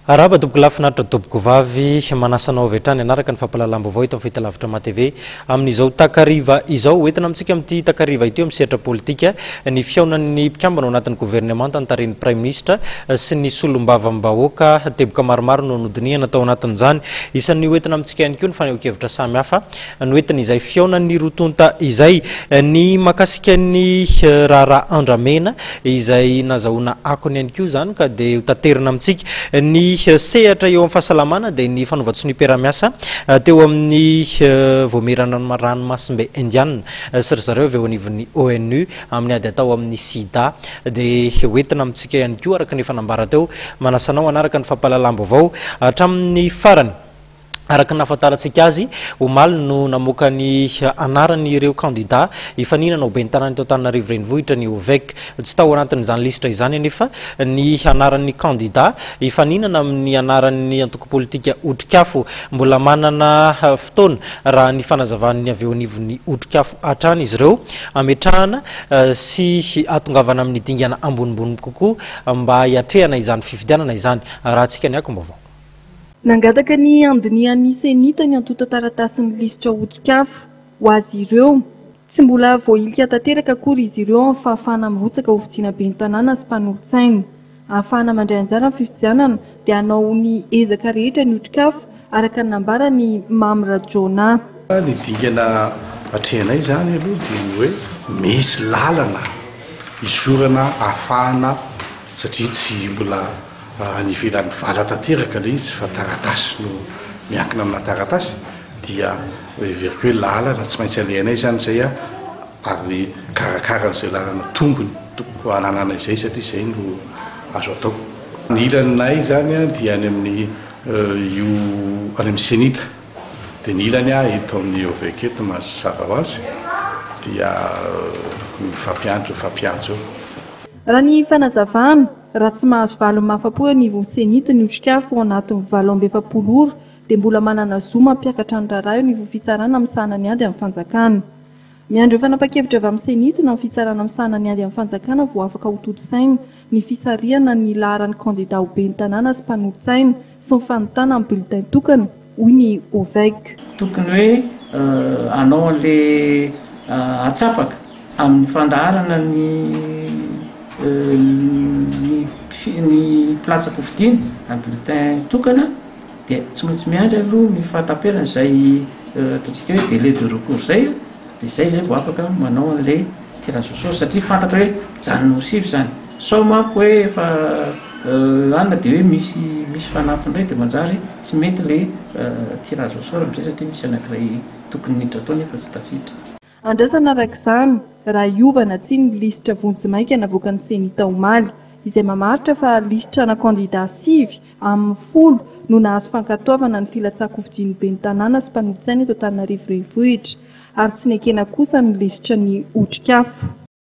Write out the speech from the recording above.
Arahaba tompoko lahy finaritra tompoko vavy, manasa anao avy hatrany hanaraka ny fampahalalam-baovao eto amin'ny fahitalavitra MATV amin'izao takariva izao. Hoentina amintsika amin'ity takariva ity eo amin'ny sehatra politika ny fihaonan'ny mpikambana ao anatin'ny governemanta notarihin'ny Praiminisitra sy ny solombavambahoaka. Teboka maromaro no nodinihana tao anatin'izany. Isan'ny hoentina amintsika ihany koa ny fanehoan-kevitra samihafa noentin'izay fihaonan'ny roa tonta izay. Ny mahakasika ny raharaha andramena izay nazahoana akony ihany koa izany ka dia ho taterina amintsika. Ny sehatra eo amin'ny fahasalamana dia ny fanaovan-tsoniam-piaraha-miasa teo amin'ny Vaomieran'ny Ranomasimbe Indiana sy ry zareo avy eo anivon'ny ONU amin'ny ady atao amin'ny sida dia hoentina amintsika ihany koa araka ny efa nambara teo. Manasa anao hanaraka ny fampahalalam-baovao hatramin'ny farany. Araka ny nahafantarantsika azy, omaly no namoaka ny anaran'ireo kandidà hifaninana ho ben'ny tanàna eto Antananarivo Renivohitra ny OVEC. Tsy tao anatin'izany lisitra izany anefa ny anaran'ny kandidà hifaninana amin'ny anaran'ny antoko politika Otrikafo. Mbola manana fotoana, raha ny fanazavan'ny avy eo anivon'ny Otrikafo hatrany izy ireo, hametrahana sy hahatongavana amin'ny dingana ambonimbony kokoa mba hiatrehana izany fifidianana izany. Arahantsika ny akom-baovao. Nangataka ny handinihan'ny Cenit ny antontan-taratasin'ny lisitra Otrikafo ho azy ireo. Tsy mbola voahilika tanteraka akory izy ireo amin'ny fahafahana mirotsaka ho fidiana ben'ny tanàna sy mpanolotsaina. Ahafahana mandray anjara amin'ny fifidianana dia hanao ny ezaka rehetra ny Otrikafo araka ny nambaran'i Mamy Rajaonah. Ny dingana atrehinay izany aloha dia ny hoe misy lalana izorana ahafahana satria tsy mbola any ivelan'ny vala tanteraka ilay izy fa taratasy no miankina amina taratasy dia heveriko hoe lalana tsy maintsy alehanay izany izay ary karakara an'izay lalana tombony ananana izay satria izay no azo atao. Ny ilanay izany dia any amin'ny io any amin'ny Cenit dia ny ilany eto amin'ny OVEC eto mazava ho azy dia mifampiantso mifampiantso eo. Raha ny fanazavana, raha tsy mahazo valiny mahafa-po eo anivon'ny Cenit ny Otrikafo ao anatin'ny 48 ora dia mbola manana zo mampiakatra ny raharaha eo anivon'ny fitsarana misahana ny ady amin'ny fanjakana. Miandry eo fanapa-kevitra avy amin'ny Cenit na ny fitsarana misahana ny ady amin'ny fanjakana vao afaka hotontosaina ny fisarihana ny laharan'ny kandida ho ben'ny tanàna sy mpanolotsaina sy ny fanontana amin'ny bulletin tokana, hoy ny OVEC. Tokony hoe hanao an'le atsapaka amin'ny fandaharana ny ny ny mpilatsa-kofidina amin'ny bulletin tokana dia tsy maintsy miandry aloha ny fahataperan'izay ataontsika hoe délai de recours izay dia izay izay vao afaka manao an'ilay tirage au sort satria fantatra hoe mijanona ho sivy izany. Sao manko hoe efa anona dia hoe misy misy fanampiny indray dia manjary tsy mety ilay tirage au sort amin'izay satria misy anankiray tokony niditra tao nefa tsy tafiditra. Andrasana araka izany raha hiova na tsia ny lisitra vonjimaika navoakan'ny Cenit omaly, izay mamaritra fa lisitra ana kandida sivy amin'ny folo no nahazo fankatoavana ny filatsahan-kofidian'ny ben'ny tanàna sy mpanolotsaina eto Antananarivo Renivohitra, ary tsy nekena kosa ny lisitra ny Otrikafo.